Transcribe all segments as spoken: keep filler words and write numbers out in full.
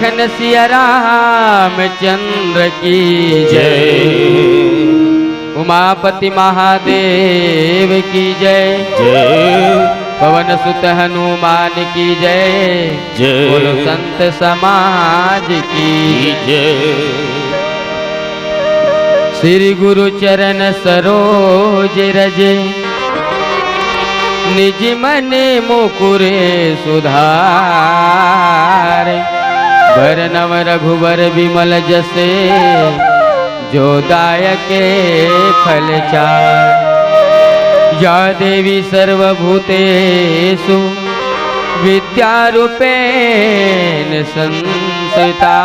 सिया रामचंद्र की जय। जय। उमापति महादेव की जय। जय। पवन सुत हनुमान की जय। जय। बोलो संत समाज की जय। श्री गुरु चरण सरोज रज, निज मन मुकुर सुधार। वरनव रघुवर विमल जस, जो दायक फल चार। या देवी सर्वभूतेषु विद्यारूपेण संस्थिता।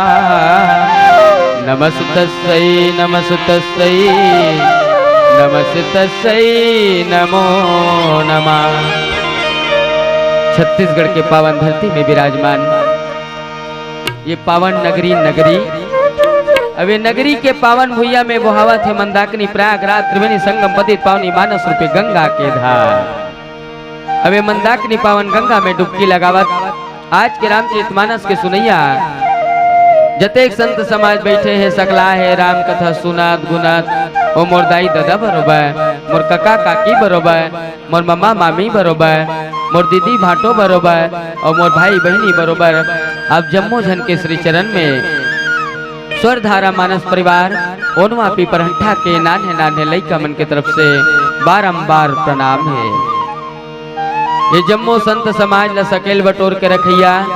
नमस्तस्यै नमस्तस्यै नमस्तस्यै नमो नमः। छत्तीसगढ़ के पावन धरती में विराजमान ये पावन नगरी, नगरी, अब ये नगरी के पावन भुइया में बोहावत हे मंदाकिनी प्रयागराज त्रिवेणी संगम पतित पावनी मानस रूपी गंगा के धार। अब ये मंदाकिनी पावन गंगा में डुबकी लगावत आज के रामचरित मानस के सुनैया जतेक संत समाज बैठे हे, सकला हे राम कथा सुनत गुनत, ओ मोर दाई ददा बरोबर, मोर कका काकी बरोबर, मोर ममा मामी बरोबर, मोर दीदी भाटो बरोबर अउ मोर भाई बहिनी बरोबर, आप जम्मो झन के श्री चरण में स्वर धारा मानस परिवार ओनवा पीपरहंठा के नान्हे नान्हे लइका मन के तरफ से बारंबार प्रणाम हे। ये जम्मो संत समाज ल सकेल बटोर के रखइया,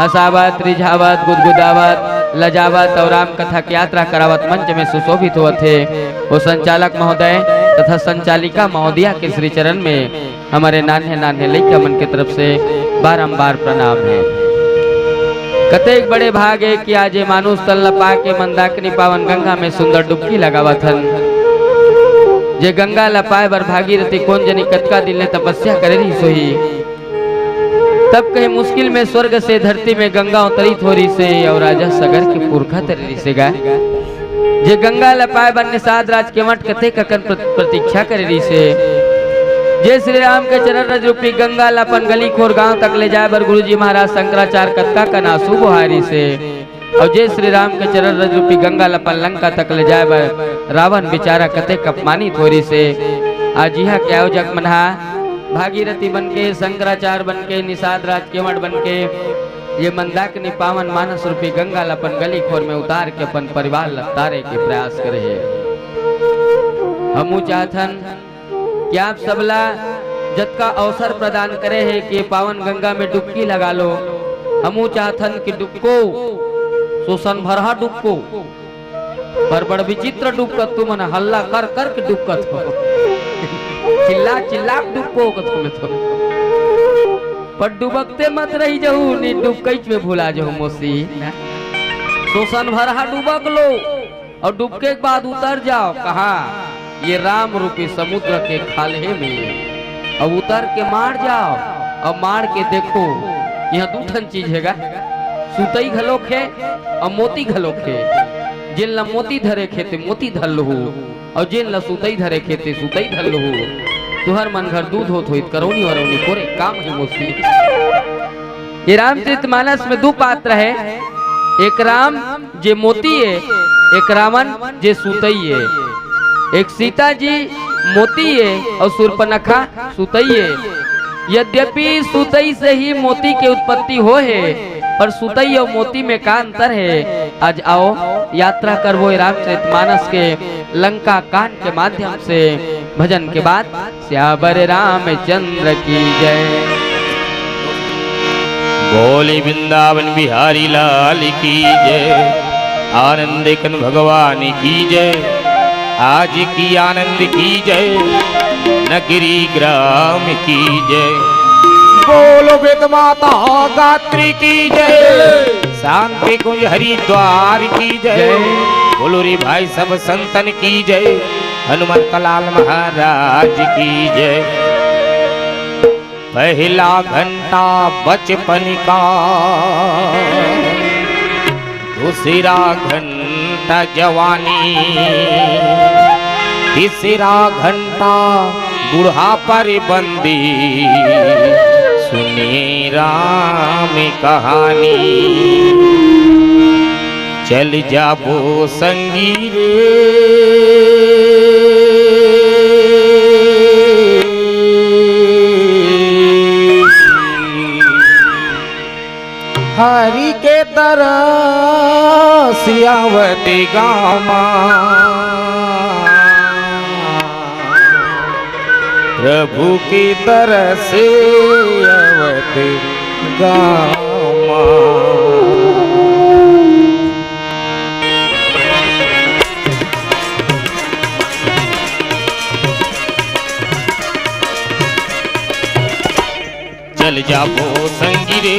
हंसावत, रिझावत, गुदगुदावत, लजावत अउ राम कथा के यात्रा करावत मंच में सुशोभित होवत हे, वो संचालक महोदय तथा संचालिका महोदया के श्री चरण में हमर नान्हे नान्हे लइका मन के तरफ से बारंबार प्रणाम हे। कतेक बड़े भाग हे कि आज ये मानुष तन ल पाके मंदाकिनी पावन गंगा में सुंदर डुबकी लगावत हन। जे गंगा ल पाए बर भागीरथी कोन जनी कतका दिन ले तपस्या करे रहिस होही, तब कहे मुश्किल में स्वर्ग से धरती में गंगा अवतरित हो रहिस हे अउ राजा सगर के पुरखा तरे रहिस हे गा। जे गंगा ल पाए बर निषाद राज केवट कतेक अकन प्र-, प्रतीक्षा करे रहिस हे। जे श्री राम के चरण रज रूपी गंगा ल अपन गली खोर गांव तक ले जाए बर गुरुजी महाराज शंकराचार्य कतका कन आंसू बोहाए रहिस हे। अउ जे श्री राम के चरण रज रूपी गंगा ल अपन लंका तक ले जाए बर रावण बेचारा कतेक अपमानित हो रहिस हे। आज इहां के आयोजक मन हा भागीरथी बन के, शंकराचार्य बन के, निषाद राज केवट बन के ये मंदाकिनी पावन मानस रूपी गंगा ल अपन गली खोर में उतार के अपन परिवार ल तारे के प्रयास करे हे। हमू चाहथन कि आप सबला जतका अवसर प्रदान करे हे कि पावन गंगा में डुबकी लगा लो। हमू चाहथन कि डुबको, शोषण भरहा डुबको, पर बड़ विचित्र डुबकत तुमन हल्ला कर कर के डुबकत हो। चिल्ला चिल्ला के डुबको कथो में तो। पर डुबकते मत रही जहू, नी डुबकईच में भुला जहू मोसी। शोषण भरहा डुबक लो अउ डुबके के बाद उतर जाव। कहां? ये राम रूपी समुद्र के खाल्हे में। अउ उतर के माड़ जाव अउ माड़ के देखो, इहां दू ठन चीज हे गा, सुतई घलोक हे अउ मोती घलोक हे। जेन ल मोती धरे के हे ते मोती धर लुहू, अउ जेन ल सुतई धरे के हे ते सुतई धर लुहू। तुहर मन घर दूध होत होई त करौनी वरौनी कोरे काम हे मोसी। ये रामचरित मानस में दू पात्र हे, एक राम जे मोती हे, एक रावण जे सुतई हे। एक सीता जी मोती हे अउ सूर्पनखा सुतई हे। यद्यपि सुतई से ही मोती के उत्पत्ति होय हे, पर सुतई अउ मोती में का अंतर हे? आज आओ यात्रा करबो रामचरित मानस के लंका कांड के माध्यम से। भजन के बाद सियावर रामचंद्र की जय। बोले वृंदावन बिहारी लाल की जय, आनंद कन भगवान की जय, आज की आनंद की जय, नगरी ग्राम की जय। बोलो वेद माता गात्री की जय, शांति कुंज हरिद्वार की जय। जय। बोलो रे भाई सब संतन की जय, हनुमंत लाल महाराज की जय। पहला घंटा बचपन का, दूसरा घंटा जवानी, तीसरा घंटा बुढ़ापा रे बंदी, सुनिए राम कहानी। चल जाबो संगी रे, हरि के तरस आवत गाँव मा, प्रभु के तरस आवत गाँव मा। चल जाबो संगी रे,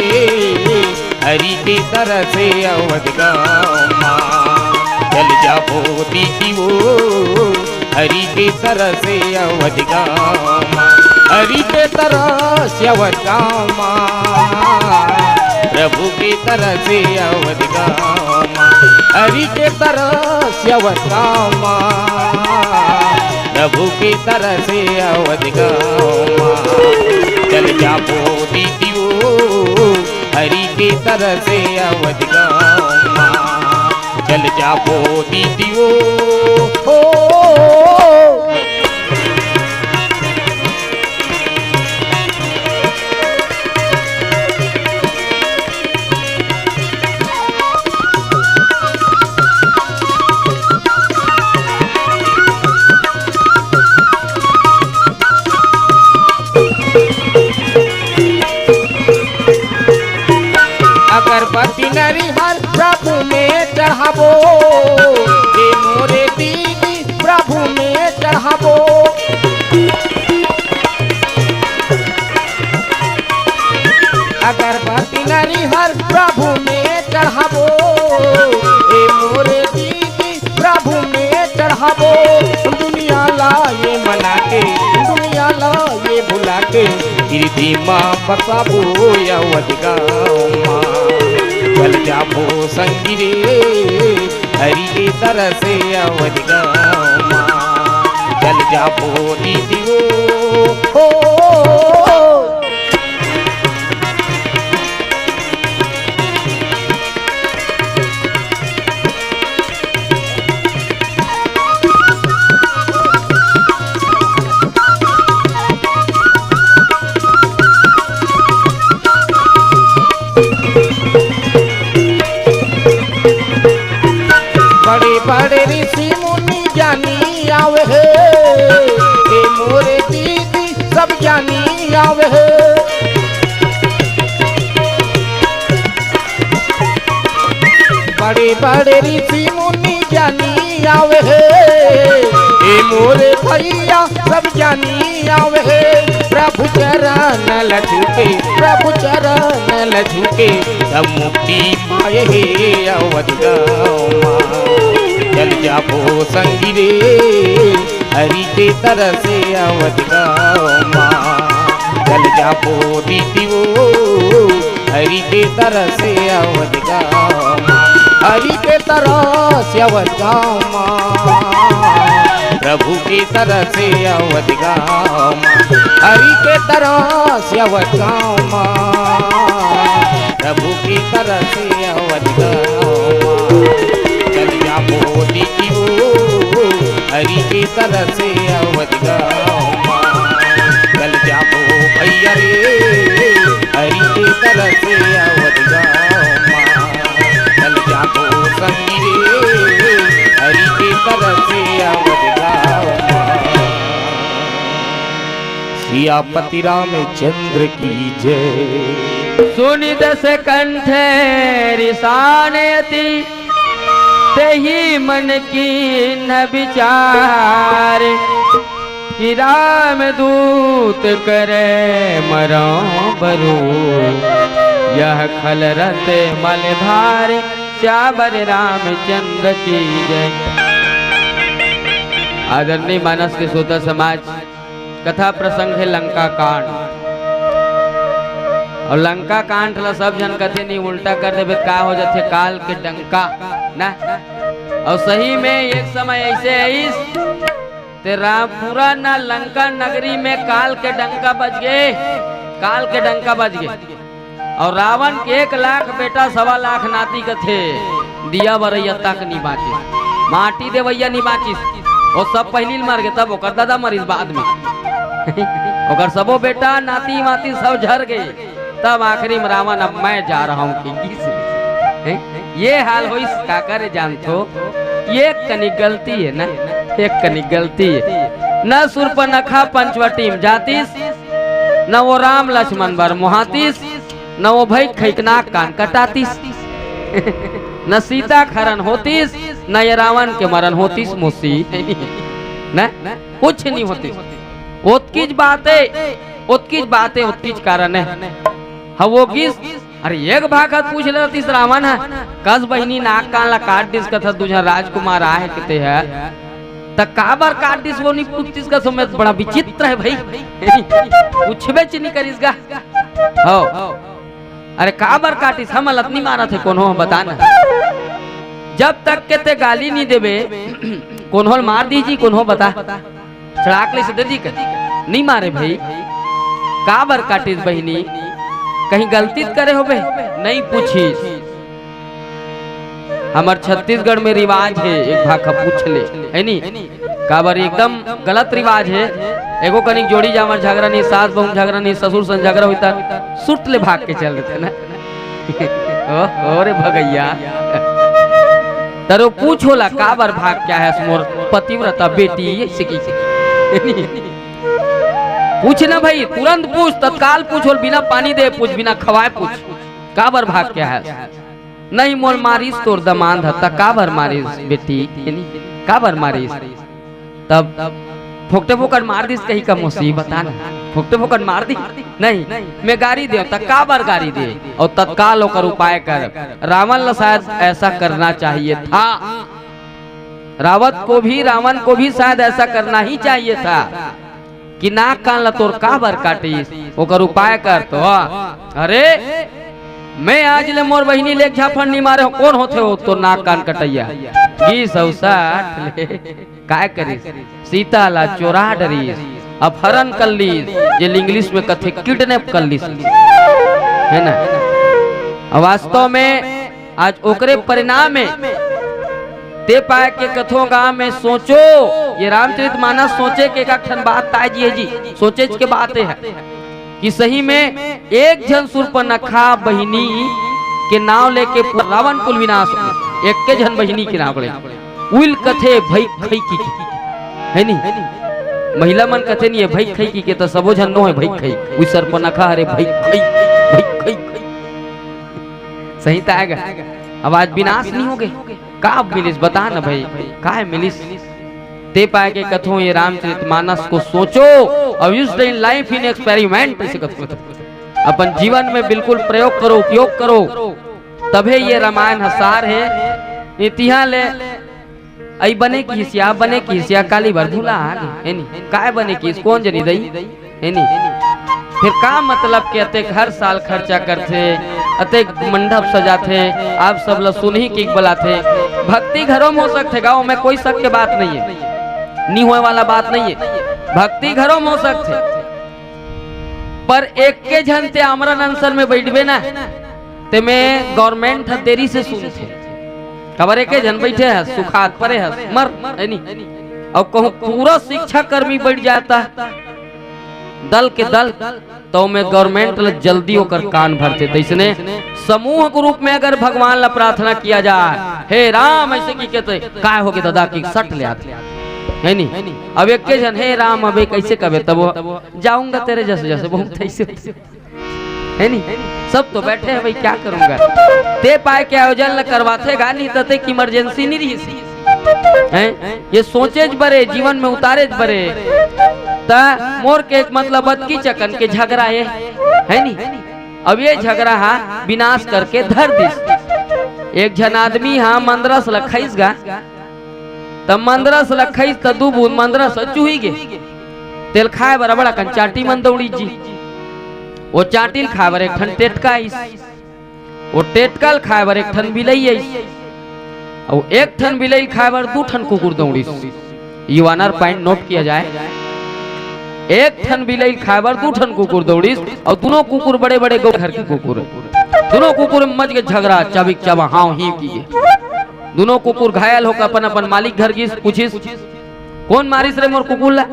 हरि के तरस आवत गाँव मा। चल जाबो दीदी वो, हरि के तरस आवत गाँव मा। हरि के तरस आवत गाँव मा, प्रभु के तरस आवत गाँव मा। हरि के तरस आवत गाँव मा, प्रभु के तरस आवत गाँव मा। चल जाबो दीदी वो, हरि के तरस आवत गाँव मा। चल जाबो दीदी वो, हो। अगरबत्ती नरिहर प्रभु में चढ़ाबो, ए मोरे दीदी प्रभु में चढ़ाबो। अगरबत्ती नरिहर प्रभु में चढ़ाबो, ए मोरे दीदी प्रभु में चढ़ाबो। दुनिया ला ये मना के, दुनिया ला ये भुला के, गिरधी माँ बसाबो अवध गाँव मा। चल जाबो संगी रे, हरि के तरस आवत गाँव मा। चल जाबो दीदी वो, हो। बड़े बड़े ऋषि मुनि ज्ञानी आवे हे, ए मोरे दीदी सब ज्ञानी आवे हे। बड़े बड़े ऋषि मुनि ज्ञानी आवे हे, ए मोरे भैया सब ज्ञानी आवे हे। प्रभु चरण ल छू के, प्रभु चरण ल छू के, सब मुक्ति पाए हे अवध गाँव मा। चल जाबो संगी रे, हरि के तरस अवध गाँव मा। चल जाबो दीदी वो, हरि के तरस अवध गाँव मा। हरि के तरस अवध गाँव मा, प्रभु के तरस अवध गाँव मा। हरि के तरस अवध गाँव मा, प्रभु के तरस अवध गाँव मा। चल जाबो दीदी वो, हरि के तरस अवध गाँव मा। चल जाबो भैया रे, हरि के तरस अवध गाँव मा। चल जाबो संगी रे, हरि के तरस अवध गाँव मा। सियापति रामचंद्र की जय। सुनि दस कंठ रिसानयति, तेहि मन कीन्ह बिचार। कि राम दूत करे मरौ बरू, यह खल रत मल भार। सियावर रामचंद्र की जय। आदरणीय मानस के श्रोता समाज, कथा प्रसंग हे लंका कांड। अउ लंका कांड ला सब झन कथे, "नहीं, उल्टा कर देबे त का हो जाथे, काल के डंका ना।" अउ सही में एक समय ऐसे आइस, ते रामपुरा ना लंका नगरी में काल के डंका बज गे, काल के डंका बज गे। अउ रावण के एक लाख बेटा, सवा लाख नाती कथे। दिया बरइया तक नी बाँचिस, माटी देवइया नी बाँचिस। वो सब पहिली ल मर गे, तब ओकर ददा मरिस बाद में। ओकर सबो बेटा, नाती, माती सब झर गे, तब आखिरी में रावण, "अब मैं जा रहा हूँ" के गिस। हैं? ये हाल होइस, का करे जानथो? ये कनी गलती है ना, एक कनी गलती है। न सूर्पनखा पंचवटी में जातिस, न वो राम लक्ष्मण बर मुहातिस, न वो भई खइक नाक कान कटातिस, न सीता के हरन होतिस, न ये रावण के मरन होतिस, मौसी। न कुछ नहीं होतिस। ओतकीच बात है, ओतकीच बात है, ओतकीच कारण है। हाँ, वो गिस, अरे एक भाखा पूछ लेतिस रावण ह, कस बहिनी नाक कान ला काट दिस कथस, दू झन राजकुमार आहे कथे ह, त काबर काट दिस वो नी पूछतिस कस, मैं बड़ा विचित्र है भई। पूछबेच नी करिस गा। हो। अरे काबर काटिस, हमन ल त नी मारत हे कोनो, बता ना। जब तक के ते गाली नी देबे, कोनो ल मार दीही जी, कोनो बता। छड़ाक ले सुधर जी कर। नी मारे भई। काबर काटिस बहिनी? कहीं गलती त करे होबे? नी पूछिस। हमर छत्तीसगढ़ में रिवाज हे, एक भाखा पूछ ले, है नी? काबर एकदम गलत रिवाज हे। एगो कनिक जोड़ी जामर झगरा नी, सास बहू झगरा नी, ससुर संग झगरा होई त सुट ले भाग के चल देथे ना। ओ, ओ रे भगैया। त वो पूछ ओला, काबर भाग के आए हस मोर पतिव्रता बेटी, ऐसे की। पूछ ना भई, तुरंत पूछ, तत्काल पूछ, ओला बिना पानी दे पूछ, बिना खवाए पूछ, काबर भाग के आए हस? नहीं, मोला मारिस तोर दमांद ह, त काबर मारिस बेटी? काबर मारिस? तब फोकटे फोकट मार दिस कही का मौसी, बता ना। फोकटे फोकट मार दिस? नहीं, मैं गारी देंव, त काबर गारी दे? अउ तत्काल ओकर उपाय कर। रावण ला शायद ऐसा करना चाहिए था। रावत को भी, रावण को भी शायद ऐसा करना ही चाहिए था कि नाक कान ला तोर काबर काटिस, ओकर उपाय कर तो। अरे, मैं आज ले मोर बहिनी ले एक झापड़ नी मारे हों, कोन होथे वो तोर नाक कान कटइया? गिस अउ सट ले। काय करिस? सीता ला चोरा डरिस, अपहरण कर लिस, जे ल English में कथे kidnap कर लिस, है ना? अब वास्तव में आज ओकरे परिणाम हे। ते पाय के कथों गाँव में सोचो, ये रामचरित मानस सोचे के एक ठन बात ताय जी हे जी, सोचेच के बात हे कि सही में एक झन सूर्पनखा बहिनी के नाव लेके पूरा रावण कुल विनाश हो गे। एक के झन बहिनी के नाव ले उइल कथे भई खई की, है नी? महिला मन कथे नी हे भई खई की के, त सबो झन नो हे भई खई। उइ सूर्पनखा हरे भई खई, भई खई। सही त आय गा। अब आज विनाश नी हो गे? का मिलिस बता ना भई, काय मिलिस? ते पाय के कथों ये रामचरित मानस को सोचो, अब use the life in experiment, इसे कथों। अपन जीवन में बिल्कुल प्रयोग करो, उपयोग करो, तभे ये रामायण ह सार हे। इतिहा ले अई बने किहिस या, बने किहिस या, काली बर भुला गे, हे नी? काय बने किहिस, कोन जनी दई, हे नी? फिर का मतलब के अतेक हर साल खर्चा करथे, अतेक मंडप सजाथे, आप सब ल सुनही के बलाथे। भक्ति घरो में हो सकथे, गाँव में कोई शक के बात नहीं है, नी होए वाला बात नहीं है, भक्ति घरो में हो सकथे। पर एक के झन ते आमरण अनशन में बैठबे ना, ते में government ह देरी से सुनथे। काबर एके झन बैठे हस, सुखात परे हस, मर, है नी? अउ कहूँ पूरा शिक्षा कर्मी बैठ जाय त दल के दल, त ओमे government ल जल्दी ओकर कान भरथे। तइसने समूह के रूप में अगर भगवान ल प्रार्थना किया जाय, "हे राम," ऐसे की कहते, "काय हो गे दादा?" कि सट ले आथे, है नी? अब एके झन, "हे राम," अब एक ऐसे कबे, तब वो, "जाऊंगा तेरे जैसे जैसे," बहुत ऐसे है नी? सब तो बैठे हैं भाई, क्या करूंगा? ते पाय के आयोजन ल करवाथे गा, नी त अतेक emergency नी रहिस। हैं? ये सोचेच बरे, जीवन में उतारेच बरे। त मोर के एक मतलब अतकी चकन के झगरा हे, है नी? अब ये झगरा हा विनाश करके धर दिस। एक झन आदमी हा मंदरस ल खइस गा, त मंदरस ल खइस त दू बूंद मंदरस ह चुही गे। तेल खाए बर अबड़ अकन चांटी मन दौड़ी जी। वो चांटी ल खाए बर एक ठन टेटका आइस। वो टेटका ल खाए बर एक ठन बिलई आइस। अउ एक ठन बिलई ल खाए बर दू ठन कुकुर दौड़िस। You honor point note किया जाए। एक ठन बिलई ल खाए बर दू ठन कुकुर दौड़िस, अउ दूनों कुकुर बड़े-बड़े गौ घर के कुकुर। दूनों कुकुर में मच के झगरा, चाबी के चाबा, हाव ही किए। दुनों कुकुर घायल होकर अपन अपन मालिक घर गिस, पूछिस, "कौन मारिस रे मोर कुकुर ला?"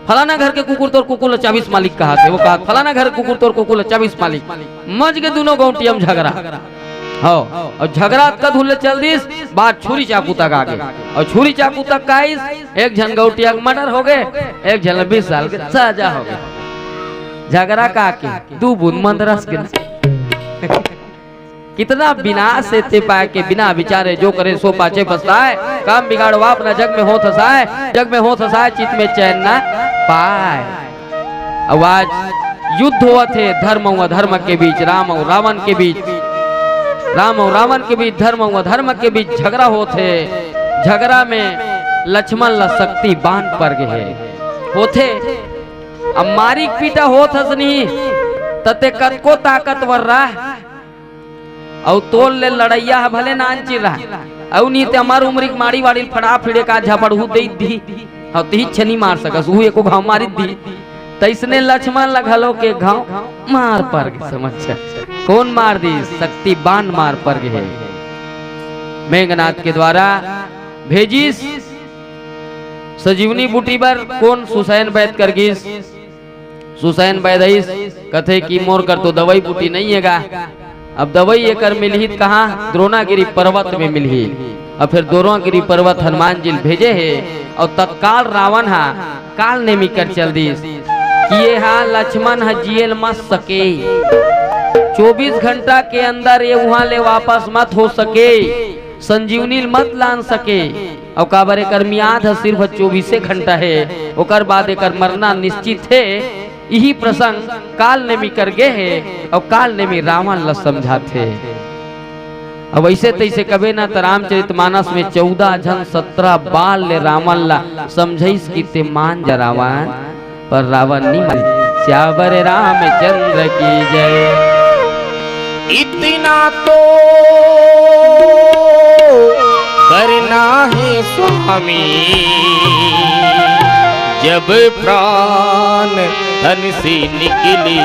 "फलाना घर के कुकुर तोर कुकुर ला चाबिस मालिक," कहाथे। वो कहा, "फलाना घर के कुकुर तोर कुकुर ला चाबिस मालिक।" मच के दुनों गौंटिया म झगरा। हव, अउ झगरा अतका दूर ले चल दिस, बात छुरी चाकू तक आ गे। अउ छुरी चाकू तक का आइस, एक झन गौंटिया के मर्डर हो गे, एक झन ला बीस साल के सजा हो गे। झगरा का के, दू बूंद मंदरस के। कितना विनाश हे ते पाय के, बिना विचारे जो करे सो पाछे पछताय। काम बिगाड़वा अपना जग में होत हसाय, जग में होत हसाय, चित में चैन ना पाय। अउ आज युद्ध होवत हे धर्म अउ अधर्म के बीच, राम अउ रावण के बीच, राम अउ रावण के बीच, धर्म अउ अधर्म के बीच झगरा होत हे। झगरा में लक्ष्मण ला शक्ति बान पर गे हे, होथे। अब मारिक पीटा होत हस नहीं, त ते कतको ताकतवर रह, अउ तोर ले लड़इया ह भले नानचिन रहय, अउ नी ते हमर उमरी के माड़ी वाड़ी ल फड़ा फिड़े का झपड़हू दे दिही, अउ तिही छनी मार सकस, उहू एको घाव मारी दिही। तइसने लक्ष्मण ल घलो के घाव मार पर गे, समझ। कौन मार दिस? शक्ति बान मार पर गे हे। मेघनाथ के द्वारा भेजिस संजीवनी बूटी बर। कौन? सुसैन बैद कर गिस। सुसैन बैद आइस, कथे कि मोर कर तो दवई बूटी नइ हे गा, अब दवई एकर मिलही त कहाँ? द्रोणागिरी पर्वत में मिलही। अउ फेर द्रोणागिरी पर्वत हनुमान जी ल भेजे हे, अउ तत्काल रावण ह काल नेमी कर चल दिस कि ये हा लक्ष्मण ह जिए ल मत सके, चौबीस घंटा के अंदर ये उहाँ ले वापस मत हो सके, संजीवनी ल मत लान सके। अउ काबर एकर मियाद ह सिर्फ चौबीसे घंटा हे, ओकर बाद एकर मरना निश्चित हे। इही प्रसंग काल नेमी कर गे हे, अउ काल नेमी रावण ल समझाथे। अब अइसे तइसे कबे न त रामचरित मानस में चौदह झन सत्रह बार ले रावण ल समझइस कि ते मान जा रावण, पर रावण नी माने। सियावर रामचंद्र की जय। इतना तो करना है स्वामी, जब प्राण तन से निकली,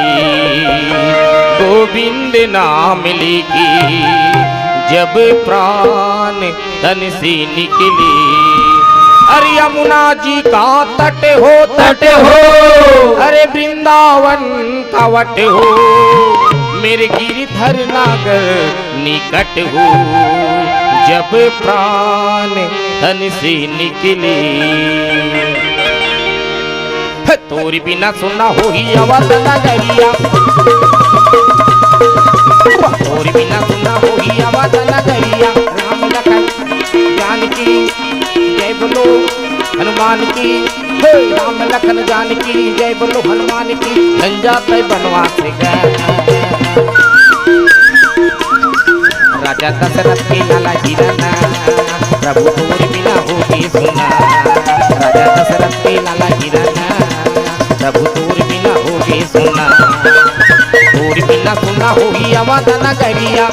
गोविंद नाम लेके जब प्राण तन से निकली। अरे यमुना जी का तट हो, तट हो। अरे वृंदावन का वट हो, मेरे गिरधर नागर निकट हो, जब प्राण तन से निकली। तोर बिना सुना होही अवध नगरिया, तोर बिना सुना होही अवध नगरिया। राम लखन जानकी जय बोलो हनुमान की, हे राम लखन जानकी जय बोलो हनुमान की। झंझट है बनवास का। राजा दशरथ के लाला जी रहना, प्रभु तोर बिना होगे सुना। राजा दशरथ के लाला जी रहना, प्रभु तोर बिना होगे सुना। तोर बिना सुना होही अवध नगरिया,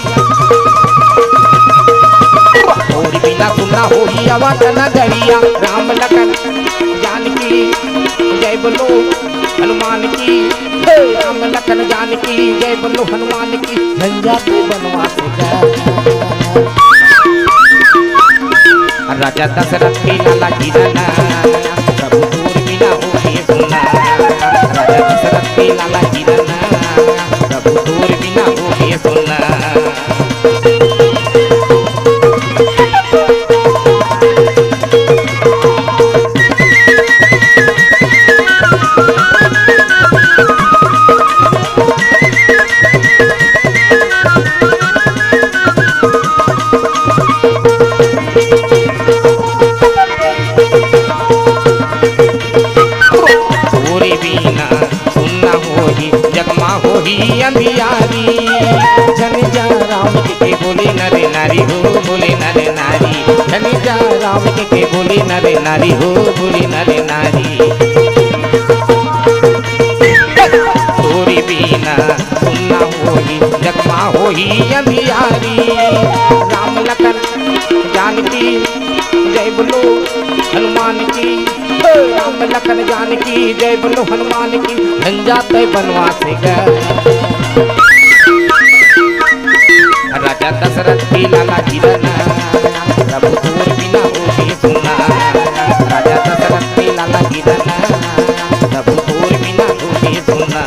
तोर बिना सुना होही अवध नगरिया। राम लखन जानकी जय बोलो हनुमान की, हे राम लखन जानकी जय बोलो हनुमान की। झंझट बनवास का। राजा दशरथ के लाला जी रहना, प्रभु तोर बिना होगे सुना। राजा दशरथ के लाला जी रहना, प्रभु तोर बिना होगे सुना। तोरे बिना सुन्ना होही, जगमा होही अंधियारी। झन जा राम के, के बोले नर नारी हो, बोले नर नारी। झन जा राम के, के बोले नर नारी हो, बोले नर नारी। तोरे बिना सुन्ना होही, जगमा होही अंधियारी। राम लखन जानकी जय बोलो हनुमान की, हे राम लखन जानकी जय बोलो हनुमान की। झंझट है बनवास का। राजा दशरथ के लाला जी रहना, तोर बिना होगे सुना, राजा दशरथ के लाला हिरन, प्रभु तोर बिना होगे सुना।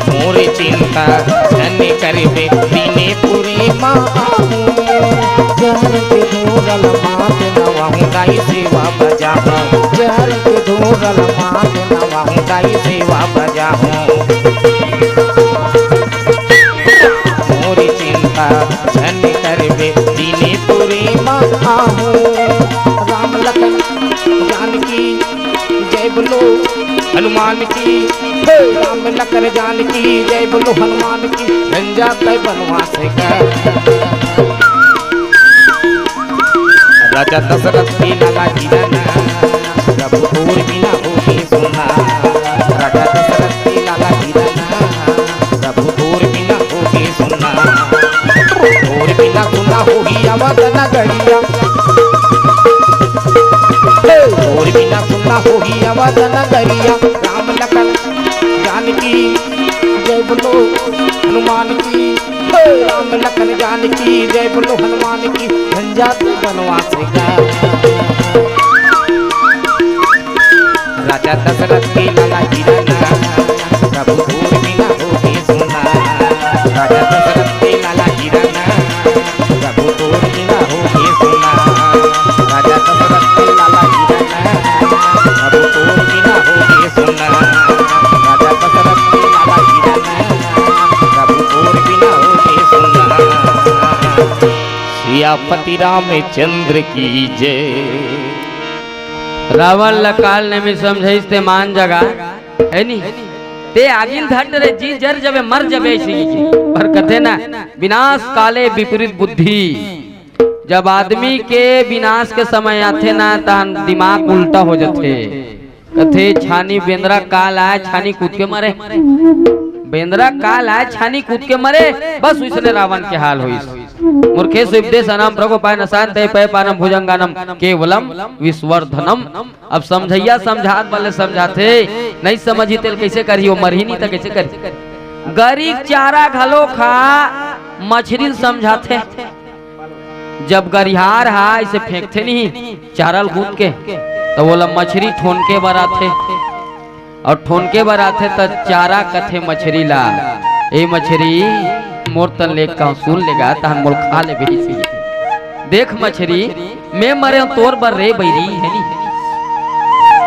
मोर चिंता झन करबे, दिने पुरी मा आहूँ। जहर के घोरल मात नवहूँ, दाई सेवा बजाहूँ। जहर के घोरल मात नवहूँ, दाई सेवा बजाहूँ। मोर चिंता झन करबे, दिने पुरी मा आहूँ। राम लखन जानकी जय बोलो हनुमान की, हे राम लखन जानकी जय बोलो हनुमान की। रंजा तय बनवास का राजा दशरथ के लाला हिरन, प्रभु तोर बिना होगे सुना। राजा दशरथ के लाला हिरन, प्रभु तोर बिना होगे सुना। तोर बिना सुना होही अवध नगरिया। हे, तोर बिना सुना होही अवध नगरिया। राम लखन जानकी जय बोलो हनुमान की। हे, राम लखन जानकी जय बोलो हनुमान की। झंझट बनवास का राजा दशरथ के लाला हिरन, प्रभु तोर बिना होगे सुना। राजा दशरथ के लाला हिरन, प्रभु तोर बिना होगे सुना। राजा दशरथ के लाला हिरन, प्रभु तोर बिना होगे सुना। राजा दशरथ के लाला हिरन, प्रभु तोर बिना होगे सुना। सियापति रामचंद्र की जय। रावण ल काल नेमी समझाइस ते मान जगा, हे नी? ते आगिन धर डरे जी जर जबे मर जबे अइसे कहिके। पर कथे ना, विनाश काले विपरीत बुद्धि। जब आदमी के विनाश के समय आथे ना, तहन दिमाग उल्टा हो जाथे। कथे छानी बेंदरा काल आय, छानी कूद के मरे। बेंदरा काल आय, छानी कूद के मरे, बस वइसने रावण के हाल होइस। मूर्खे सुविद्य सनाम प्रकोपाय नशांत पय पानम भुजंगानम केवलम विश्वर्धनम। अब समझइया समझात वाले समझाथे, नहीं समझी तेल कइसे करही, वो मरही नहीं त कइसे करही? गरी चारा घलो खा, मछरी ल समझाथे। जब गरिहार हा अइसे फेंकथे नहीं चारा ल गूंथ के, त ओला मछरी ठोनके बर आथे। अउ ठोनके बर आथे त चारा कथे मछरी ला, "ए मछरी, मोर तन ले कहूँ सुन लेगा, तहन मोल खा लेबे।" देख मछरी, मैं मरे तोर बर रे बइरी, हे नी?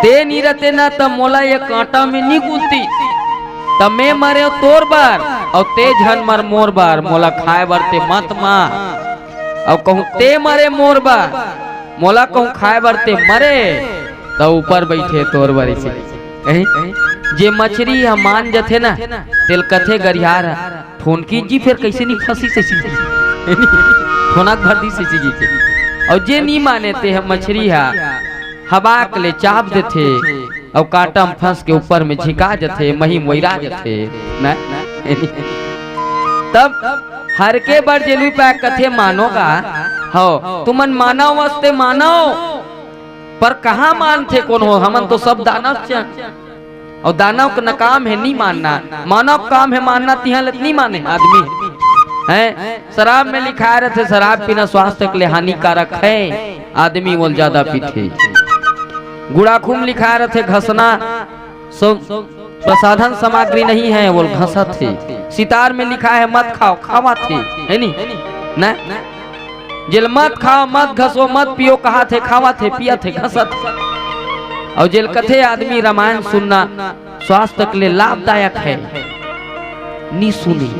ते नी रहते ना त मोला ये कांटा में नी कूदती। त मैं मरे तोर बर, अउ ते झन मर मोर बर, मोला खाए बर ते मत मार। अउ कहूँ ते मरे मोर बर, मोला कहूँ खाए बर ते मरे, त ऊपर बइठे तोर बर अइसे। कहीं जे मछरी ह मान जथे ना, तेल कथे गरिहार ह, "ठोनकी जी फेर कइसे नी फंसी से सीधी?" ठोनक भर दी से सीधी के। अउ जे नी माने ते ह मछरी ह, हबाक ले चाप देथे, अउ कांटा म फंस के ऊपर में झिका जथे, मही मोइरा जथे, ना? तब हर के बर जेलवी पाय कथे मानो गा, हो, तुमन मानव वास्ते मानव, पर कहाँ मानथे कोनो? हमन तो सब दानव चन। अउ दानव के न काम हे नी मानना, मानव के काम हे मानना, तिहां ले त नी माने आदमी। हैं? शराब में लिखाय रथे, शराब पीना स्वास्थ्य के लिए हानिकारक है, आदमी ओला ज्यादा पीथे। गुड़ाखू में लिखाय रथे, घसना सो प्रसाधन सामग्री नहीं है, ओला घसत हे। सितार में लिखाय हे, मत खाव, खावत हे, हे नी? ना? जेला मत खाव, मत घसो, मत पियो कहत हे, खावत हे, पियत हे, घसत हे। अउ जेला कथे आदमी रामायण सुनना स्वास्थ्य के लिए लाभदायक है, नी सुने।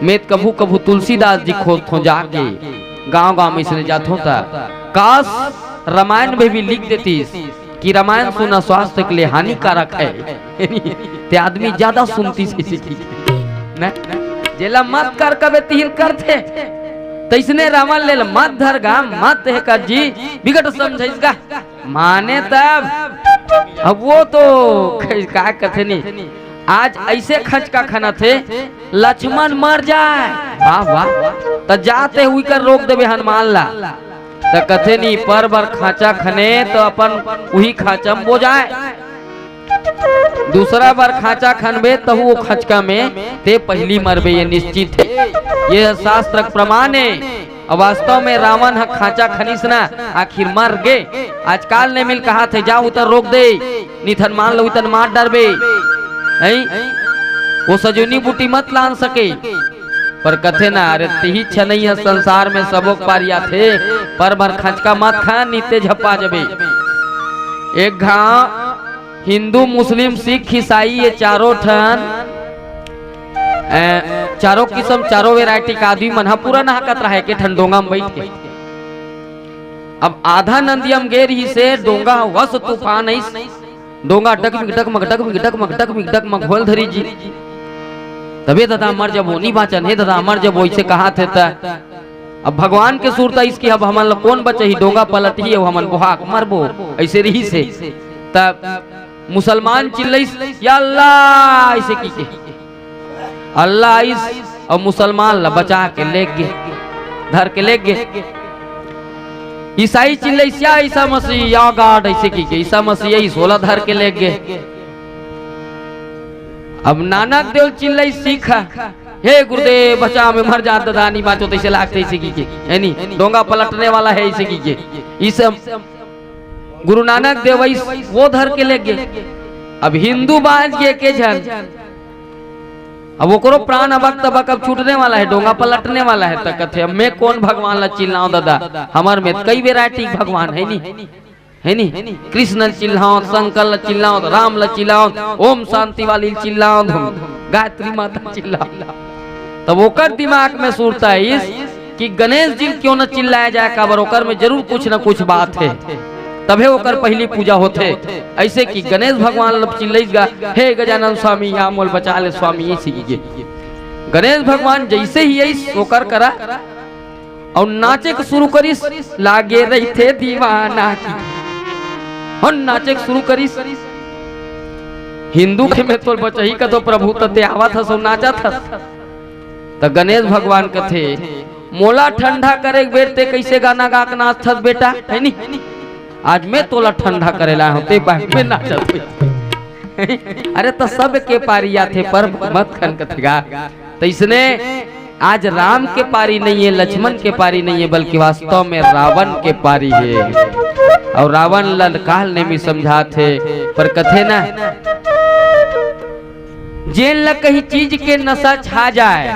मैं त कभू कभू तुलसीदास जी खोजथों जाके, गांव गांव में इसने जाथों त, काश रामायण में भी लिख देतीस कि रामायण सुनना स्वास्थ्य के लिए हानिकारक है। ते आदमी ज्यादा सुनतीस इसी की, ना? जेला मत कर कबे तिहिल करथे। तइसने रावण ले ल मत धर गा, मत हे कर जी, बिकट समझइस गा। माने तब, अब वो तो ख-, का कथे नी, आज अइसे खचका खनत हे, लक्ष्मण मर जाय। वाह, वाह। त जाते हुई कर रोक देबे हनुमान ला। त कथे नी, पर बर खांचा खने त अपन उही खांचा म बो जाय। दूसरा बार खांचा खनबे तहू वो खचका में ते पहिली मरबे, ये निश्चित हे। ये शास्त्र के प्रमाण हे। अब वास्तव में रावण ह खांचा खनिस ना, आखिर मर गे। आजकाल ने मिल कहाथे, जा उतर रोक दे, निथन मान लो उतन मार डरबे। नहीं, वो सजोनी बूटी मत लान सके। पर कथे ना, अरे तिही छनई ह संसार में सबो के पारी आथे, पर भर खचका मत खा, निते झपा जबे। एक घाव हिंदू, मुस्लिम, सिख, ईसाई, ये चारों ठन, ए, चारों किस्म, चारों variety के आदमी मन ह पूरा नहाकत रहे, एके ठन डोंगा म बइठ के। अब आधा नंदिया म गे रिहिसे, डोंगा ह वस तूफान अइस, डोंगा डगमिग डगमग, डगमिग डगमग, डगमिग डगमग होल धरी जी। तबे ददा मर जबो, नी बाचन, हे ददा मर जबो, अइसे कहाथे त। अब भगवान के सुरता अइस कि अब हमन ल कोन बचही, डोंगा पलटही, अब हमन बोहा के मरबो, अइसे रिहिसे। त मुसलमान चिल्लइस, "या अल्लाह," अइसे कहिके। अल्लाह अइस अउ मुसलमान ला बचा के लेग गे, धर के लेग गे। ईसाई चिल्लइस, "या ईसा मसीह, या God," अइसे कहिके ईसा मसीह अइस, ओला धर के लेग गे। अब नानक देव चिल्लइस, सिख, "हे गुरुदेव, बचा, मैं मर जात ददा, नी बाचों," तइसे लागथे अइसे कहिके, हे नी, डोंगा पलटने वाला हे अइसे कहिके। ईसा गुरु नानक देव अइस, वो धर के लेग गे। अब हिंदू बाच गे एके झन, अब ओकरो प्राण अबक तबक अब छूटने वाला हे, डोंगा पलटने वाला हे, त कथे, "अब मैं कोन भगवान ला चिल्लाओं ददा, हमर में कई variety के भगवान हे नी, हे नी, कृष्ण ल चिल्लाओं, शंकर ल चिल्लाओं, राम ल चिल्लाओं, ओम शांति वाली ल चिल्लाओं, गायत्री माता ल चिल्लाओं।" तब ओकर दिमाग में सुरता अइस कि गणेश जी ल क्यों न चिल्लाया जाय, काबर ओकर में जरूर कुछ न कुछ बात हे, तभे ओकर पहिली पूजा होथे। अइसे कि गणेश भगवान ल चिल्लइस गा, "हे गजानन स्वामी, या मोल बचा ले स्वामी," अइसे कहिके। गणेश भगवान जइसे ही अइस ओकर करा अउ नाचे के शुरू करिस, लागे रहिथे दीवाना की। अउ नाचे के शुरू करिस। हिंदू के में तोल बचही कथों प्रभु, त ते आवत हस अउ नाचत हस। त गणेश भगवान कथे, "मोला ठंडा करे के बेर ते कइसे गाना गा के नाचथस बेटा, हे नी? आज मैं तोला ठंडा करे लाय हों, ते बाय में नाचत होही।" अरे त सबके पारी आथे, पर मत खन कथे गा। त इसने आज राम के पारी नइ हे, लक्ष्मण के पारी नइ हे, बल्कि वास्तव में रावण के पारी हे। अउ रावण ल काल नेमी समझाथे, पर कथे ना, जेन ल कहीं चीज के नशा छा जाय,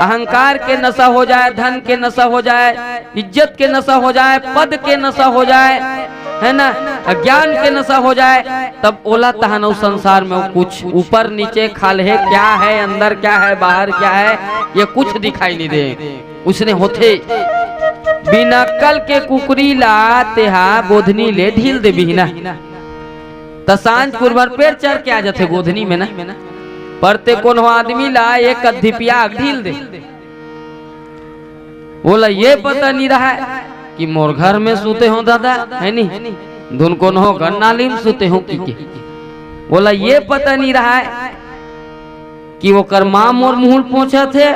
अहंकार के नशा हो जाय, धन के नशा हो जाय, इज्जत के नशा हो जाय, पद के नशा हो जाय, हे ना, अज्ञान के नशा हो जाय, तब ओला तहन अउ संसार में कुछ ऊपर नीचे खाल्हे क्या हे, अंदर क्या हे, बाहर क्या हे, ये कुछ दिखाई नइ दे। उसने होथे, बिना अक्कल के कुकरी ला तेहा गोधनी ले ढील देबही ना, त सांझ कुरबर पेट चर के आ जाथे गोधनी में ना। पर ते कोनो आदमी ला एक अद्धी पिया के ढील दे, ओला ये पता नइ रहय कि मोर घर में सुते हों ददा, हे नी? धुन कोनो गन्नाली में सुते हों कहिके। ओला ये पता नइ रहय कि ओकर माँ मोर मुहूँ ल पोंछत हे,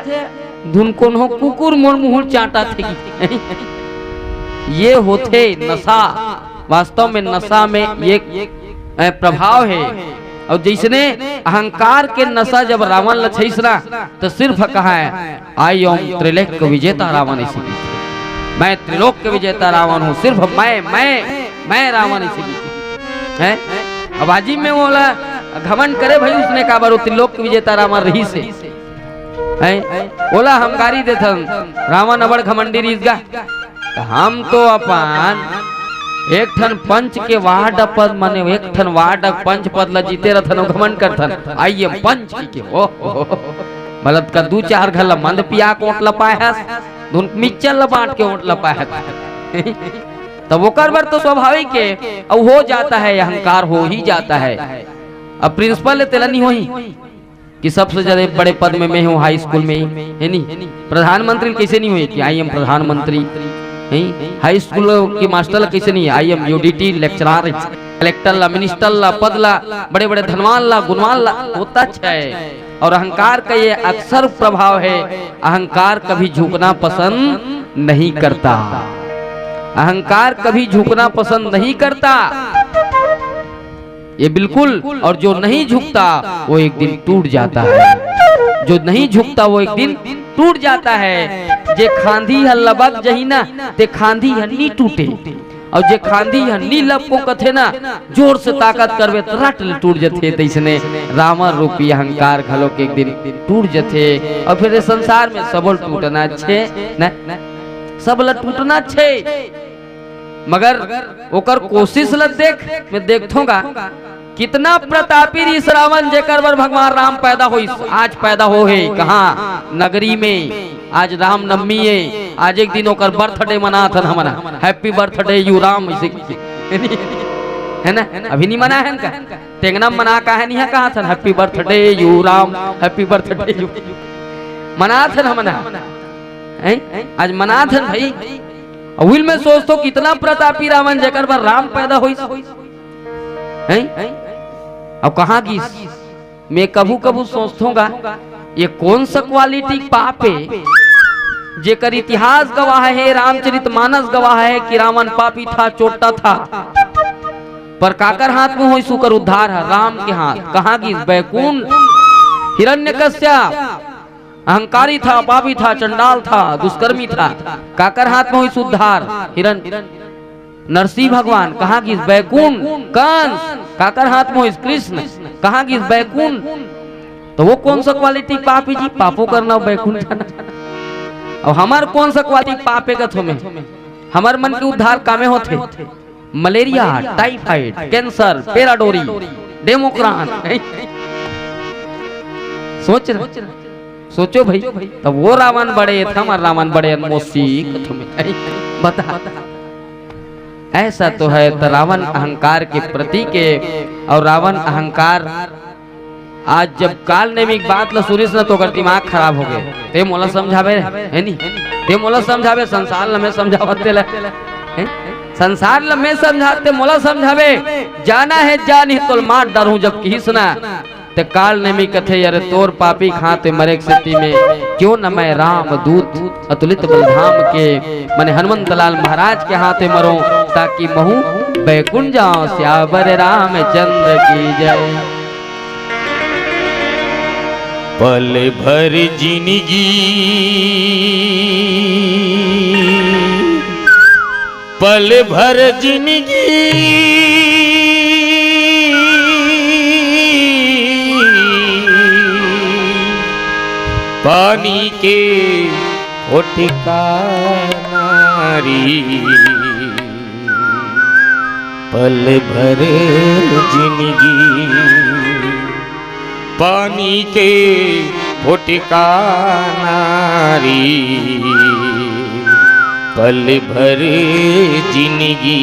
धुन कोनो कुकुर मोर मुहूँ ल चाटत हे कहिके। ये होथे नशा। वास्तव में नशा में ये, अ, प्रभाव हे। अउ जइसने अहंकार के नशा जब रावण ल छइस ना, त सिर्फ कहा हे, "I am त्रिलोक विजेता रावण," अइसे कहिथे। "मैं त्रिलोक के विजेता रावण हूँ, सिर्फ मैं, मैं, मैं रावण," अइसे कहिथे। हैं? अब आजी में ओला घमंड करे भई उसने, काबर वो त्रिलोक के विजेता रावण रहिसे। हैं? ओला हम गारी देथन, रावण अबड़ घमंडी रहिस गा। त हम तो अपन एक ठन पंच के वार्ड पद, माने एक ठन वार्ड पंच पद ला जीते रथन अउ घमंड करथन, "I am पंच" कहिके। ओ, ओ, ओ। मतलब का दू चार घर ला मंद पिया के ओट ला पाए हस, धुन मिक्सचर ला बांट के ओट ला पाए हस। तब ओकर बर तो स्वाभाविक हे, अउ हो जाता है, अहंकार हो ही जाता है। अब प्रिंसिपल ले तेला नहीं होही। कि सबसे ज्यादा बड़े पद में मैं हूँ हाई स्कूल में ही, है नी? प्रधानमंत्री कैसे नहीं हुए कि आई एम प्रधानमंत्री, नहीं? हाई स्कूल के मास्टर ला कैसे नहीं, I am Utd lecturer, collector ला, मिनिस्टर ला, पद ला, बड़े बड़े धनवान ला, गुणवान ला होता है। और अहंकार का ये अक्सर प्रभाव है। अहंकार कभी झुकना पसंद नहीं करता। अहंकार कभी झुकना पसंद नहीं करता, ये बिल्कुल। और जो नहीं झुकता, वो एक दिन टूट जाता है। जो नहीं झुकता, वो एक दिन टूट जाता है। जे खांधी ह लबक जही ना, ते खांधी ह नी टूटे। और जे खांधी ह नी लपको कथे ना, जोर से ताकत करबे त रट ले टूट जथे। तैसने रावण रूपी अहंकार घलो के एक दिन टूट जथे। और फिर ये संसार में सबल टूटना छे न, सब ल टूटना छे, मगर ओकर कोशिश ल देख। मैं देखथों गा, कितना प्रतापी रिहिस रावण, जेकर बर भगवान राम पैदा होइस। आज पैदा हो हे कहाँ? नगरी में। आज रामनवमी हे, आज एक दिन ओकर बर्थडे मनाथन हमन, हैप्पी बर्थडे यू राम, ऐसे कहिके। है ना? अभी नहीं मना है इनका। टेंगना मना का है, नहीं है कहा था, happy birthday you Ram, happy birthday you. मनाथन हमन, हैं? आज मनाथन भाई। अउ उही ल मैं सोचथों, कितना प्रतापी रावण, जेकर बर राम पैदा होइस, हैं? अब कहाँ गिस? मैं कभू कभू सोचथों गा, ये कौन सा क्वालिटी पाप हे, जेकर इतिहास गवाह हे, रामचरित मानस गवाह हे कि रावण पापी था, चोट्टा था। पर काकर हाथ में होइस ओकर उद्धार ह? राम के हाथ। कहाँ गिस? बैकुंठ। हिरण्यकश्यप अहंकारी था, पापी था, चंडाल था, दुष्कर्मी था। काकर हाथ में होइस उद्धार? हिरण। नरसिंह भगवान कहाँ गिस? बैकुंठ। कंस काकर हाथ में होइस? कृष्ण। कहाँ गिस? बैकुंठ। तो वो कौन सा क्वालिटी पाप हे जी? पापो करना, बैकुंठ जाना। अउ हमर कौन सा क्वालिटी पाप हे कथों मैं? हमर मन के उद्धार कामे होथे। मलेरिया, टाइफाइड, कैंसर, पैराडोरी, डेमोक्रान। सोच रहे, सोचो भाई, तब वो रावण बड़े था, हमर रावण बड़े अनमोसी कथों मैं। बता, ऐसा तो है, तो रावण अहंकार के प्रतीक हे। और रावण अहंकार आज जब काल नेमिक बात ल सुनिस न, तो ओकर दिमाग खराब हो गे। ते मोला समझाबे, है नी? ते मोला समझाबे, संसार ल मैं समझावत तेला, हैं? संसार ल मैं समझात, ते मोला समझाबे, जाना हे जान ही तोल मार डारहूं जब किहिस ना। ते काल नेमिक कथे, अरे तोर पापी खां ते मरे के सेती में, क्यों न मैं राम दूत अतुलित बलधाम के, मने हनुमंत लाल महाराज के हाथे मरों, ताकि महूं बैकुंठ जाऊं। सियावर रामचंद्र की जय। पल भर जिनगी, पल भर जिनगी, पानी के फोटका नारी। पल भर जिनगी, पानी के फोटका नारी। पल भर जिनगी।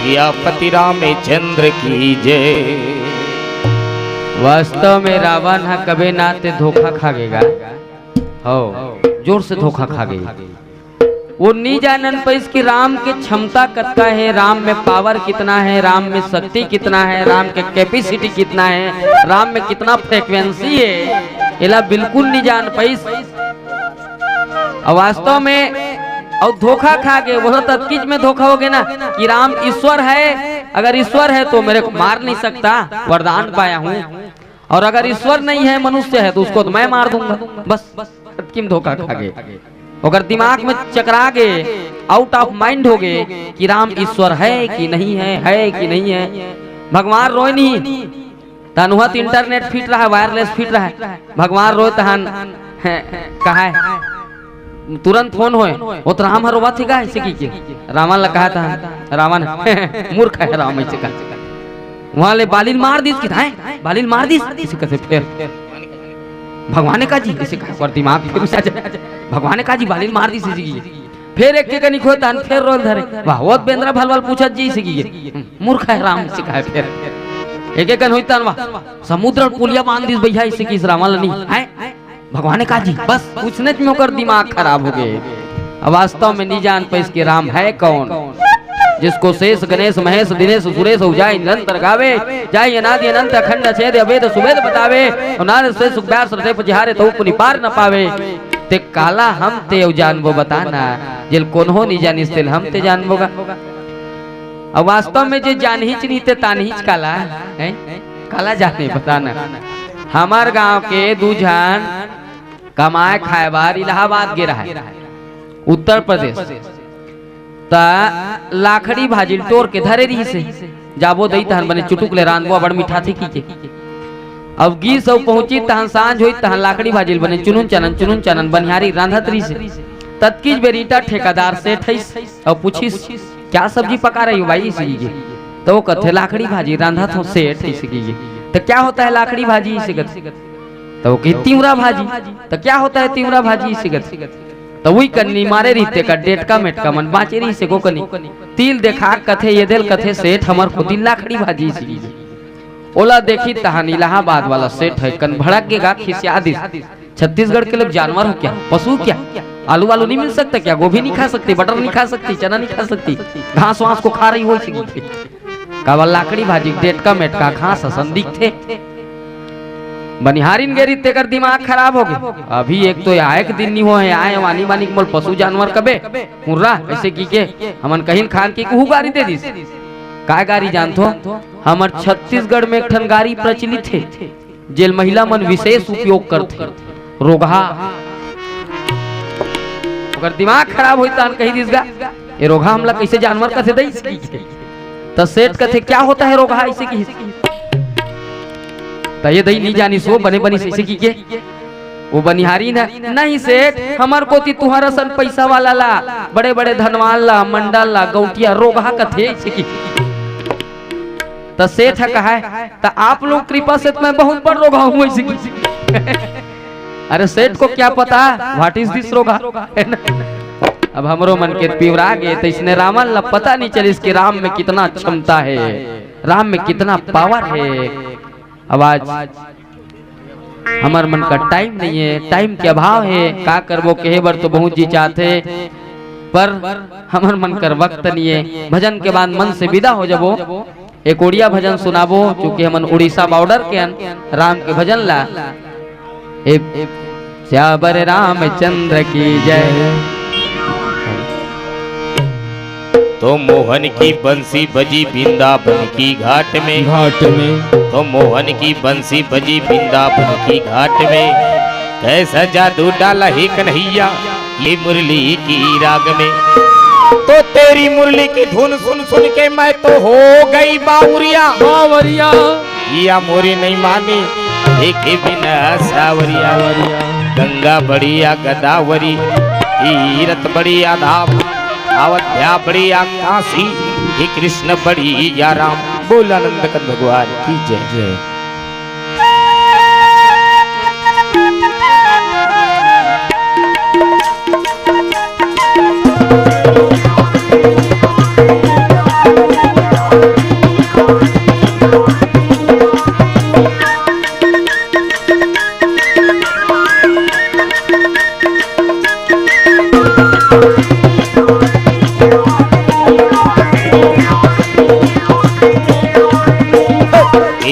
सियापति रामचंद्र की जय। वास्तव में रावण ह कबे ना ते धोखा खा गेगा। हो, जोर से धोखा खा गे। वो नी जानन पाइस कि राम के क्षमता कतका हे, राम में पावर कितना हे, राम में शक्ति कितना हे, राम के कैपेसिटी कितना हे, राम में कितना फ्रीक्वेंसी हे, एला बिल्कुल नी जान पाइस। अउ वास्तव में अउ धोखा खा गे, वो तो अतकीच में धोखा हो गे ना कि राम ईश्वर हे, अगर ईश्वर हे तो मेरे को मार नहीं सकता, वरदान पाया हूँ, और अगर ईश्वर नहीं हे, मनुष्य हे, तो उसको तो मैं मार दूंगा। बस। अतकी में धोखा खा गे, ओकर दिमाग में चकरा गे, आउट ऑफ माइंड हो गे कि राम ईश्वर हे कि नहीं हे, हे कि नहीं हे। भगवान रोय नहीं, तहन उहाँ त इंटरनेट फिट रहा, वायरलेस फिट रहा, भगवान रोय तहन कहा हे, तुरंत फोन होय, वो तो राम ह रोवत हे गा, ऐसे कहिके रावण ला कहा तहन, रावण मूर्ख हे राम, ऐसे कहा। वहां ले बाली ल मार दिस कि, हैं? बाली ल मार दिस, अइसे कथे फेर। भगवान ने कहा जी, अइसे कहा, ओकर दिमाग फेर उसे आ जाए। भगवान ने कहा जी, बाली ल मार दिस, अइसे कहिके। फेर एक के कनिक होय तहान फेर रोय ल धरे। वाह, वो बेंदरा भलवा ल पूछत जी, अइसे कहिके। हम्म, मूर्ख हे राम, अइसे कहा फेर। एक के कन होय तहान, वाह, समुद्र पुलिया बांध दिस भैया, अइसे कहिस रावण ल नी। हैं? भगवान ने कहा जी, बस पूछनेच में ओकर दिमाग खराब हो गे। अब वास्तव में नी जान पाइस कि राम हे कौन, जिसको शेष गणेश महेश दिनेश सुरेश अउ जाय निरंतर गावे, जाय अनादि अनंत अखंड अछेद अभेद सुभेद बतावे, अउ नारद से सुख व्यास रचे पजिहारे तो पुनि पार न पावे। ते काला हम ते अउ जानबो बता ना, जेल कोनो नी जानिस तेल हम ते जानबो गा। अब वास्तव में जे जानहिच नी ते तानहिच काला, हैं? काला जाने बता ना। हमर गांव के दू झन कमाए खाए बर इलाहाबाद गे रहय, उत्तर प्रदेश। त लाखड़ी भाजी ल टोर के धरे रिहिस हे। जाबो दई तहन बने चुटुक ले रांधबो, अबड़ मिठाथे कहिके। अब गिस अउ पहुंचिस तहन सांझ होइस तहन लाखड़ी भाजी ल बने चुनुन चनन, चुनुन चनन बनिहारी रांधत रिहिस हे। ततकीच बेर ईंटा ठेकादार सेठ आइस अउ पूछिस, "क्या सब्जी पका रही हो भाई?" अइसे कहिके। त वो कथे, "लाखड़ी भाजी रांधत हों सेठ," अइसे कहिके। "तो क्या होता है लाखड़ी भाजी?" अइसे कथे। त वो कहिस, "तिंवरा भाजी।" "त क्या होता है तिंवरा भाजी?" अइसे कथे। त उही कन निमारे रिहिस तेकर डेटका मेटका मन बांचे रिहिस हे, ओ कनी तिल देखा कथे, ये दे ल कथे, "सेठ, हमर कोती लाखड़ी भाजी," अइसे कहिस। ओला देखिस तहन इलाहाबाद वाला सेठ ह कन भड़क गे गा, खिसिया दिस। "छत्तीसगढ़ के लोग जानवर हो क्या? पशु क्या? आलू वालू नहीं मिल सकता क्या? गोभी नहीं खा सकते? बटर नहीं खा सकती? चना नहीं खा सकती? घास वास को खा रही हो?" अइसे कहिथे। काबर लाखड़ी भाजी डेटका मेटका घास असन दिखथे। बनिहारिन गे रिहिस तेकर दिमाग खराब हो गे। अभी एक तो आए के दिन नी होय हे, आए वानी बानी के मोला पशु जानवर कबे, मुर्रा, अइसे कहिके हमन कहिन खान के उहू गारी दे दिस। काय गारी जानथो? हमर छत्तीसगढ़ में एक ठन गारी प्रचलित हे, जेल महिला मन विशेष उपयोग करथे, रोगहा। ओकर दिमाग खराब होइस तहन कहि दिस गा, "ए रोगहा हमला कइसे जानवर कथे दई?" अइसे कहिके। त सेठ कथे, "क्या होता है रोगहा?" अइसे कहिस। त ये दई नी जानिस वो बने बनिस अइसे कहिके। वो बनिहारिन ह, "नहीं सेठ, हमर कोती तुंहर असन पइसा वाला ला, बड़े बड़े धनवान ला, मंडल ला, गौंटिया रोगहा कथे," अइसे कहिस। त सेठ ह कहय, "त आप लोग कृपा से त मैं बहुत बड़ रोगहा हूं," अइसे कहिस। अरे सेठ को क्या पता what is this रोगहा, है ना? अब हमरो मन के पिवरा गे, त अइसने रावण ला पता नी चलिस कि राम में कितना क्षमता हे, राम में कितना पावर हे। अब आज हमर मन कर टाइम नइ हे, टाइम के अभाव हे, का करबो, कहे बर तो बहुत जी चाहथे, पर हमर मन कर वक्त नइ हे। भजन के बाद मन से विदा हो जाबो। एक ओड़िया भजन सुनाबो, चूंकि हमन उड़ीसा बॉर्डर के हन, राम के भजन ला। ए, सियावर रामचंद्र की जय। तो मोहन की बंसी बजी वृंदावन की घाट में। घाट में। तो मोहन की बंसी बजी वृंदावन की घाट में। कैसा जादू डाला है कन्हैया ये मुरली की राग में। तो तेरी मुरली की धुन सुन सुन के मैं तो हो गई बावरिया। बावरिया। या मोरी नहीं मानी देखे बिना सावरिया। सावरिया। गंगा बड़ी या गोदावरी, तीरथ बड़ी या धाम, अयोध्या बड़ी या काशी, हे कृष्ण बड़ी या राम। बोल आनंद कंद भगवान की जय। जय।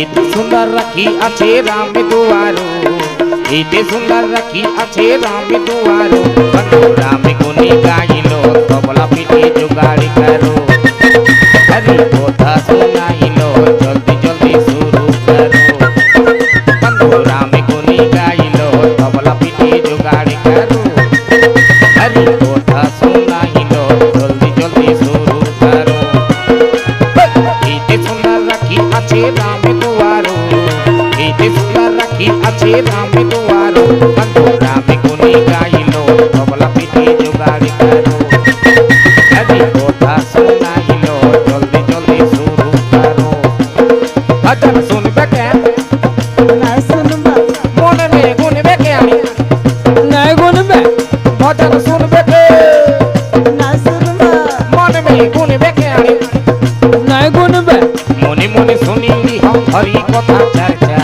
इत सुंदर रखी अच्छे राम दुआरो, इत सुंदर रखी अच्छे राम दुआरो। बंधु राम गुनी गाइलो, तबला पीटी जुगाड़ करो। हरि कथा सुनाइलो, जल्दी जल्दी शुरू करो। बंधु राम गुनी गाइलो, तबला पीटी जुगाड़ करो। हरि कथा सुनाइलो, जल्दी जल्दी शुरू करो। इत सुंदर रखी अच्छे राम दुआरो, इत सुंदर रखी अच्छे राम दुआरो। बंधु राम गुनी गाइलो, तबला पीटी जुगाड़ करो। हरि कथा सुनाइलो, जल्दी जल्दी शुरू करो। गुनबे के आड़े। नहीं गुनबे। मुनि मुनि सुनिली हम हरि कथा चर्चा।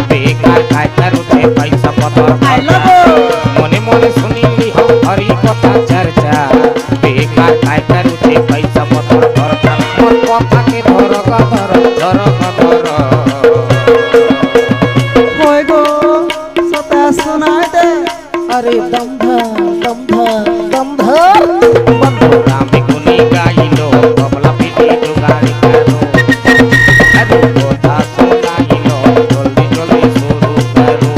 बेकार काय करू थे पैसा पतर खर्चा। मुनि मुनि सुनिली हम हरि कथा चर्चा। बेकार काय करू थे पैसा पतर खर्चा। मोर कथा के धर गधर, धर गधर। होय गो, सता सुनाय दे। अरे दम धर, दम धर, दम धर। बंधु राम गुनी गाइलो, तबला पीटी जुगाड़ करो। अरे गोता सुनाइलो, जल्दी जल्दी शुरू करो।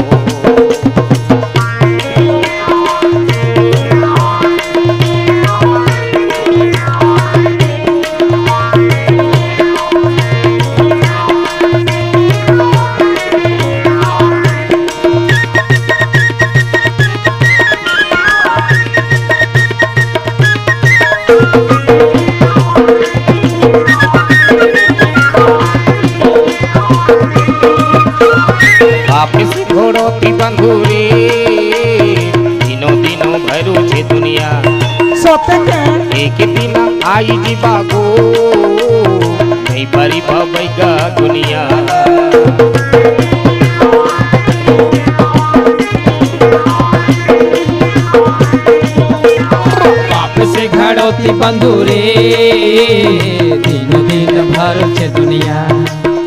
वापिस घोड़ो ती बंधु रे, दिनो दिनो भरू छे दुनिया। सत्य के। एक दिन आई जी बागो, नहीं परी भवैगा दुनिया। वापस घड़ोती बंधु रे, दिन दिन भर छे दुनिया।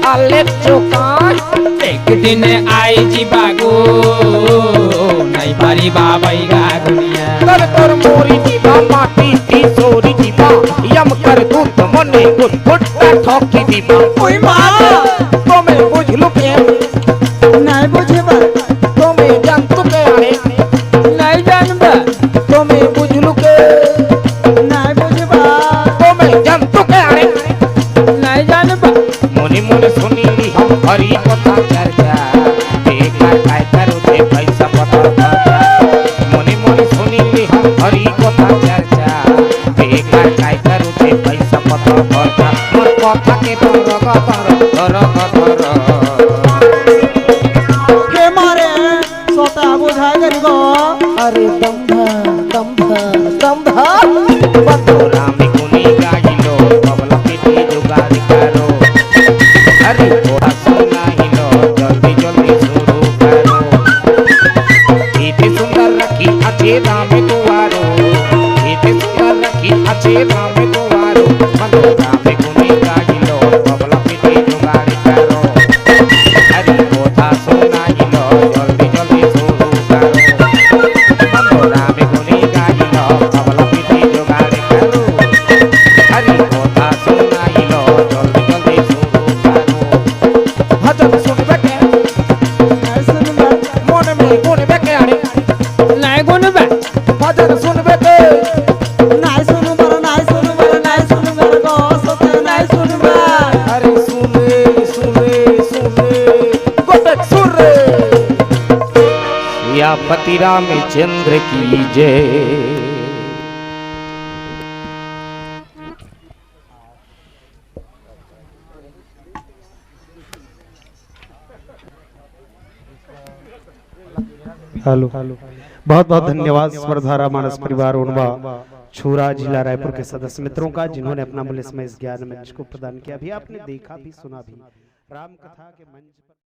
अले चोका। एक दिन आई जी बागो, नहीं पारी बाबई गा दुनिया। कर कर मोरी जीवा माटी ती सोरी जीवा, यम कर दूत मने कुन भुट्टा ठोकी दीवा। ओई माँ। तो मैं बुझलू के। नहीं बुझबा। तो मैं जानतू के आने। नहीं जानबा। तो मैं बुझलू के। नहीं बुझबा। तो मैं जानतू के आने। नहीं जानबा। मुनि मुनि सुनिली हम हरि कथा चर्चा। बेकार काय करू थे पैसा पतर खर्चा। मुनि मुनि सुनिली हम हरि कथा चर्चा। बेकार काय करू थे पैसा पतर खर्चा। मोर कथा के धर गधर, धर गधर। के मारे सोता बुझाय गरी गो। अरे दम धर, दम धर, दम धर। बंधु राम गुनी गाइलो, तबला पीटी जुगाड़ करो। अरे थोड़ा सुनाइलो, जल्दी जल्दी शुरू करो। इतनी सुंदर रखी अच्छे राम दुआरो, इतनी सुंदर रखी अच्छे राम दुआरो। बंधु राम गुनी गाइलो, तबला पीटी जुगाड़ करो। हरि कथा सुनाइलो, जल्दी जल्दी शुरू करो। बंधु राम गुनी गाइलो, तबला पीटी जुगाड़ करो। हरि कथा सुनाइलो, जल्दी जल्दी शुरू करो। भजन सुनबे के, नहीं सुनबा। मन में गुनबे के आने। नहीं गुनबे। भजन सुनबे के। नहीं सुनबा, नहीं सुनबा, नहीं सुनबा, गो सत्य नहीं सुनबा। अरे सुन रे, सुन रे, सुन रे। गोटक सुन रे। सियापति रामचंद्र की जय। हेलो, बहुत बहुत धन्यवाद स्वर धारा मानस परिवार उनवा छुरा जिला रायपुर के सदस्य मित्रों का, जिन्होंने अपना मूल्य समय इस ज्ञान मंच को प्रदान किया। अभी आपने देखा भी, सुना भी, राम कथा के मंच पर